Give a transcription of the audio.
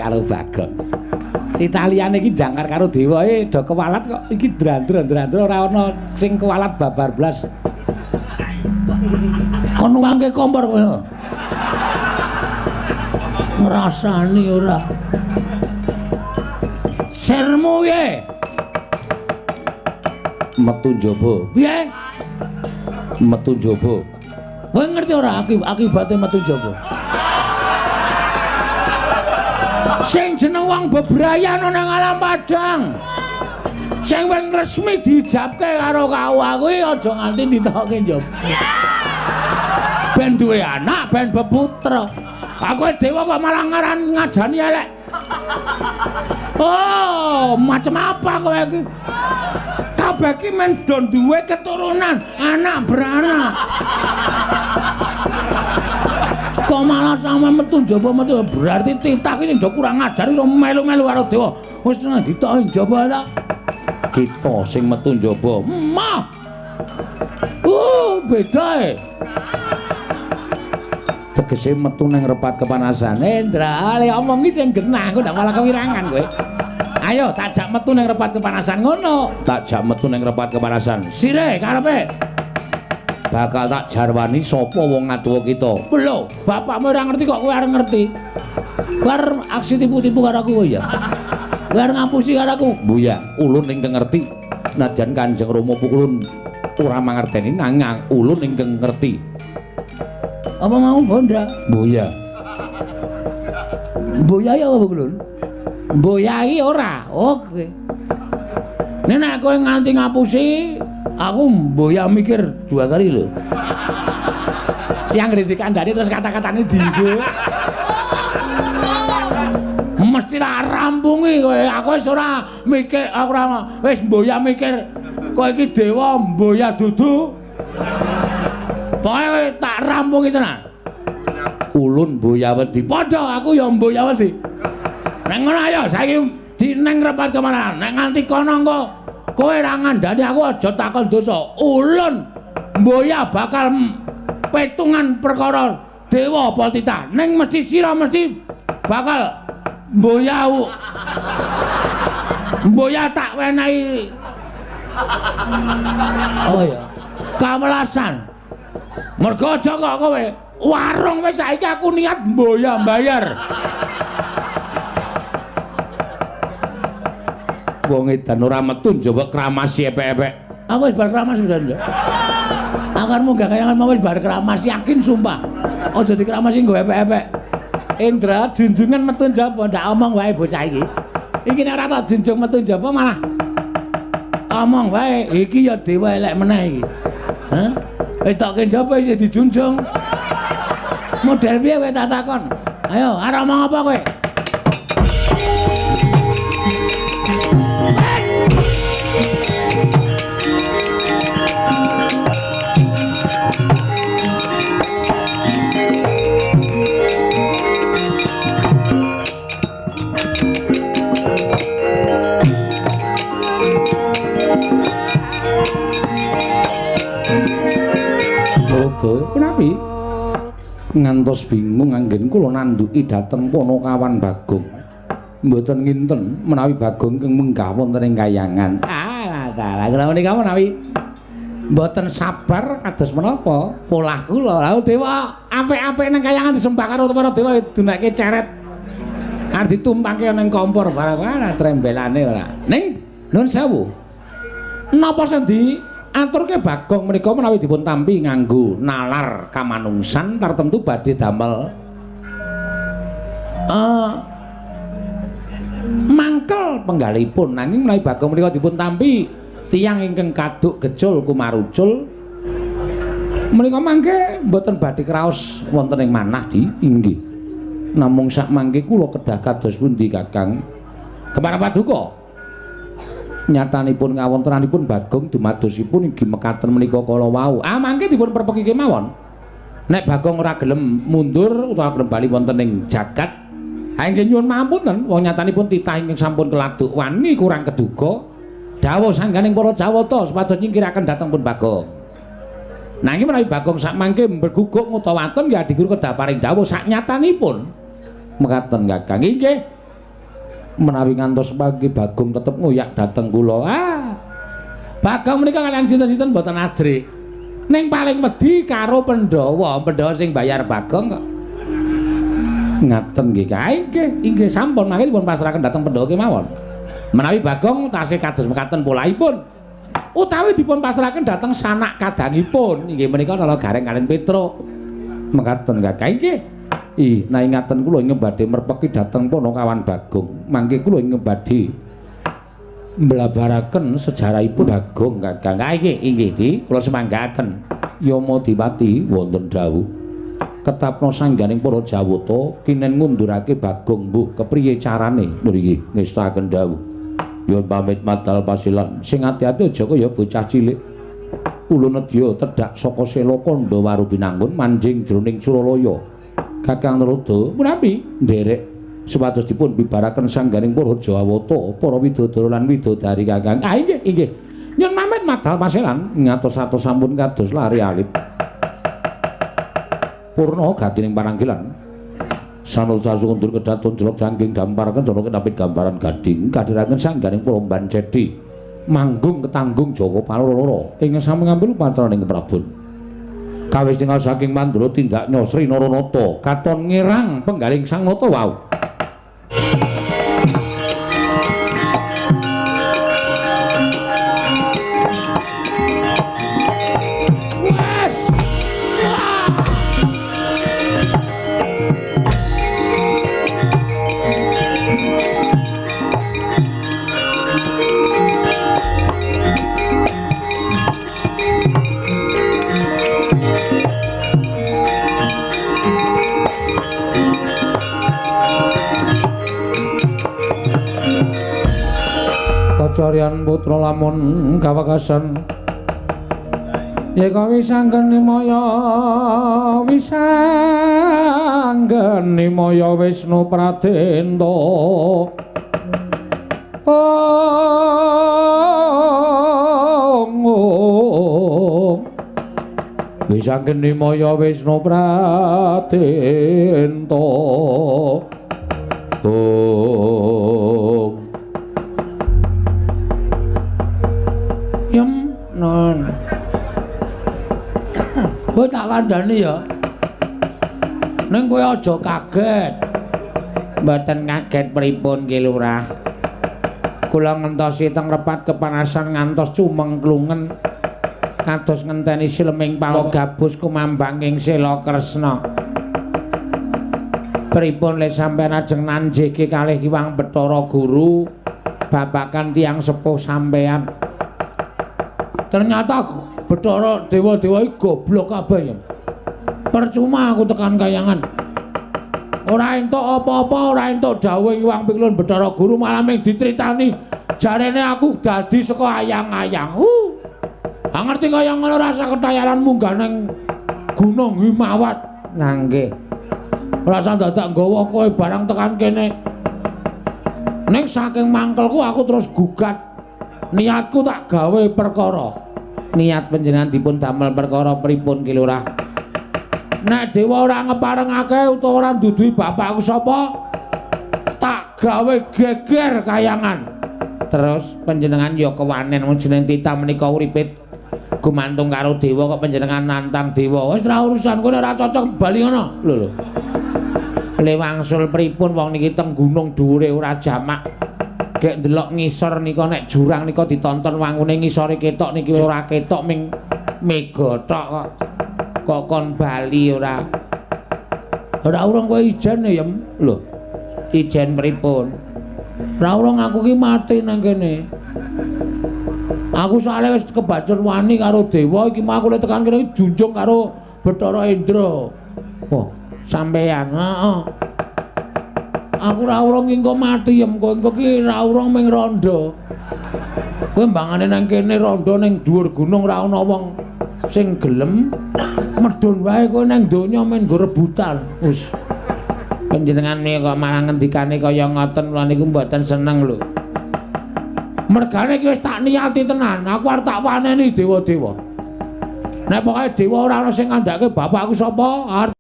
Karo Bagong. Italiane iki jangkar karo dewa e do kewalat kok iki drandra-drandra ora ana sing kewalat babar blas. Kon nuwangke kompor kowe. Ngrasani ora. Sermu piye? Metu njaba. Piye? Metu njaba. Kowe ngerti ora akibate metu njaba? Sing jeneng wong bebrayan nang alam padang. Sing wis resmi diijabke karo KUA kuwi aja nganti ditokke njaba. Ben duwe anak, ben beputra. Aku dewa kok malah ngaran ngajani elek. Oh, macam apa kowe iki? Kabeh iki men do duwe keturunan, anak beranak. Kok malah sampe metu njaba metu berarti titah iki sing do kurang ajar iso melu-melu karo dewa. Wis ditoki njaba ta. Kita sing metu njaba. Mah. Beda e. Tegese metu nang repat kepanasan. Endra, le omong iki sing genah, aku ndak malah kewirangan kowe. Ayo tak jak metu nang repat kepanasan ngono. Tak jak metu nang repat kepanasan. Sire karepe. Bakal tak jarwani sapa wong ngatuwa kita. Lho, bapakmu ora ngerti kok kowe arep ngerti. Kowe arep aksi tipu-tipu karo aku ya. Kowe arep ngapusi karo aku. Buya, ulun ingkang ngerti. Nadyan Kanjeng Rama pukulun ora mangerteni nanging ulun ingkang ngerti. Apa mau bonda? Buya. Buya ya apa kulun? Mbuyai ora. Oke. Nek kowe nganti ngapusi, aku mboya mikir dua kali lho. Yang dikandani terus kata-katane dienggo. Mesti tak rampungi kowe. Aku wis ora mikir, aku ora wis mboya mikir kowe iki dewa mboya dudu. Pokoke tak rampungi tenan. Ulun mboya wedi. Padha aku ya mboya wedi. Nek ngono ayo saiki dineng repat kemana? Nek nganti kono engko kowe ora ngandani aku aja takon dosa. Ulun mboya bakal petungan perkara dewa apa titah. Ning mesti sira mesti bakal mboya. Mboya tak wenehi. Oh ya. Kawelasan. Mergo aja kok kowe. Warung wis saiki aku niat mboya mbayar. Wong edan ora metu njaba kramasi epek-epek. Aku wis bar kramas pisan, Nduk. Aku arep munggah kayangan mau wis bar kramas, yakin sumpah. Aja dikramasi nggo epek-epek. Indra junjungan metu njaba ndak omong wae bocah iki. Iki nek ora tak junjung metu njaba malah omong wae. Iki ya dewa elek meneh iki. Hah? Wis tokke njaba isih dijunjung. Model piye kowe tak takon? Ayo, arep omong apa kowe? Punapi ngantos bingung anggen kula nandhuki dhateng Panakawan Bagong. Mboten nginten menawi Bagong ingkang menggah wonten ing kayangan. Ah, dalah kula menika menawi mboten sabar kados menapa polah kula. Lha dewa apik-apik nang kayangan disembah karo para dewa dunake ceret. Arep ditumpangke nang kompor barang trembelane ora. Ning nuwun sewu. Napa sing di aturke Bagong menika menawi dipun tampi nganggo nalar kamanungsan tartemtu badhe damel mangkel penggalipun, nanging menawi Bagong menika dipun tampi tiyang ingkang kaduk gecul kumarucul menika mangke mboten badhe kraos wonten ing manah di inggih. Namung sak mangke kula kedah kados pundi Kakang? Kemana paduka? Nyatanipun kawontenanipun Bagong dumadosipun inggih mekaten menika kala wau. Ah mangke dipun perpeki kemawon. Nek Bagong ora gelem mundur utawa gelem bali wonten ing jagat, ha inggih nyuwun pangapunten wong nyatanipun titah ingkang sampun keladuk wani kurang keduga. Dawuh sangganing para Jawata supados nyingkiraken dhateng pun Bagong. Nanging menawi Bagong sak mangke mbeguguk ngutawaton ya Adiguru kedah paring dawuh sak nyatanipun. Mekaten Kakang. Inggih. Menawi ngantos pagi Bagong tetep ngoyak dhateng kula. Ah. Bagong menika kaliyan sinten-sinten mboten ajrih. Ning paling wedi karo Pandhawa, Pandhawa sing bayar Bagong kok. Ngaten nggih kae nggih, inggih sampun mangke dipun pasrahaken dhateng Pandhawa kemawon. Menawi Bagong tasih kados mekaten polahipun utawi dipun pasrahaken dhateng sanak kadangipun inggih menika Nala Gareng kaliyan Petruk. Mekaten kae nggih. Ih, nah ingaten kula ingkang badhe merpeki dhateng Panakawan Bagong. Mangke kula ingkang badhe mblabaraken sejarahipun Bagong Kakang. Ha inggih, inggih Di, kula semanggaken. Yama Dipati wonten dawuh. Ketapna sangganing para Jawata kinen ngundurake Bagong mbuh kepriye carane ngriki ngestakaken dawuh. Nyuwun pamit madal pasilan. Sing ati-ati aja kaya bocah cilik. Ulun nedya tedhak saka sela kandha waru binangun manjing jroning Suralaya. Kakang Narada menawi nderek supados dipun bibaraken sangganing para Jawata, para widodara lan widodari Kakang. Ah inggih, inggih. Nyuwun pamit madal pasilan ngatos-atos sampun kados lari alit. Purna gatining pananggilan. Sanalsa sundur kedaton jelok jangking damparaken jana ketapit gambaran gading kadhiraken sangganing para Bancedi manggung ketanggung Jaka Paloro ing sami ngambil upacara ing Prabon. Kawis tinggal saking Mandura tindak Nyosri Naranata katon ngirang penggaling Sang Nata wau. Kacarian putra lamun kawekasan yeka wisanggeni maya wisanggeni maya Wisnu Pradenta. Om wisanggeni maya Wisnu Pradenta. Om Yem non. Kowe tak kandhani ya. Ning kowe aja kaget. Mboten kaget pripun Ki Lurah. Kula ngentosi teng repat kepanasan ngantos cumeng klungen. Kados ngenteni sileming pala gabus kumambang ing Sela Kresna. Pripun le sampeyan ajeng nanjiki kalih Ki Bathara Guru babakan tiyang sepuh sampeyan. Ternyata Bathara dewa-dewa iki goblok kabeh ya. Percuma aku tekan kayangan. Ora entuk apa-apa, ora entuk dawuh Hyang Piklun Bathara Guru malah mung dicritani jarene aku dadi saka ayang-ayang. Ha ngerti kaya ngono rasa ketayaran munggah nang Gunung Himawat. Lah nggih. Rasa dadak nggawa kowe barang tekan kene. Ning saking mangkelku aku terus gugat. Niatku tak gawe perkara. Niat panjenengan dipun damel perkara pripun Ki Lurah? Nek dewa ora ngeparengake utawa ora nduduhi bapakku sapa, tak gawe geger kayangan. Terus panjenengan ya kewanen wong jeneng titah menika uripe gumantung karo dewa kok panjenengan nantang dewa. Wis ora urusan kowe ora cocok bali ngono. Lho lho. Le wangsul pripun wong niki teng gunung dhuwure ora jamak. Gek ndelok ngisor nika nek jurang nika ditonton wangune ngisore ketok niki ora ketok ming mega tok kok. Kok kon bali ora. Ora urung kowe ijen ya, Yem. Lho. Ijen pripun? Ora urung aku ki mati nang kene. Aku soalé wis kebacut wani karo dewa iki mau aku lek tekan kene junjung karo Bathara Indra. Oh, sampeyan. Heeh. Aku ora urung engko mati yem kowe engko ki ora urung ming rondo. Kowe mbangane nang kene rondo ning dhuwur gunung ora ana wong sing gelem medhun wae kowe nang donya men nggo rebutan. Wis. Panjenengan kok malah ngendikane kaya ngoten kula niku mboten seneng lho. Mergane iki wis tak niati tenan, aku arep tak waneni dewa-dewa. Nek pokoke dewa ora ana sing ngandhake bapakku sapa, arep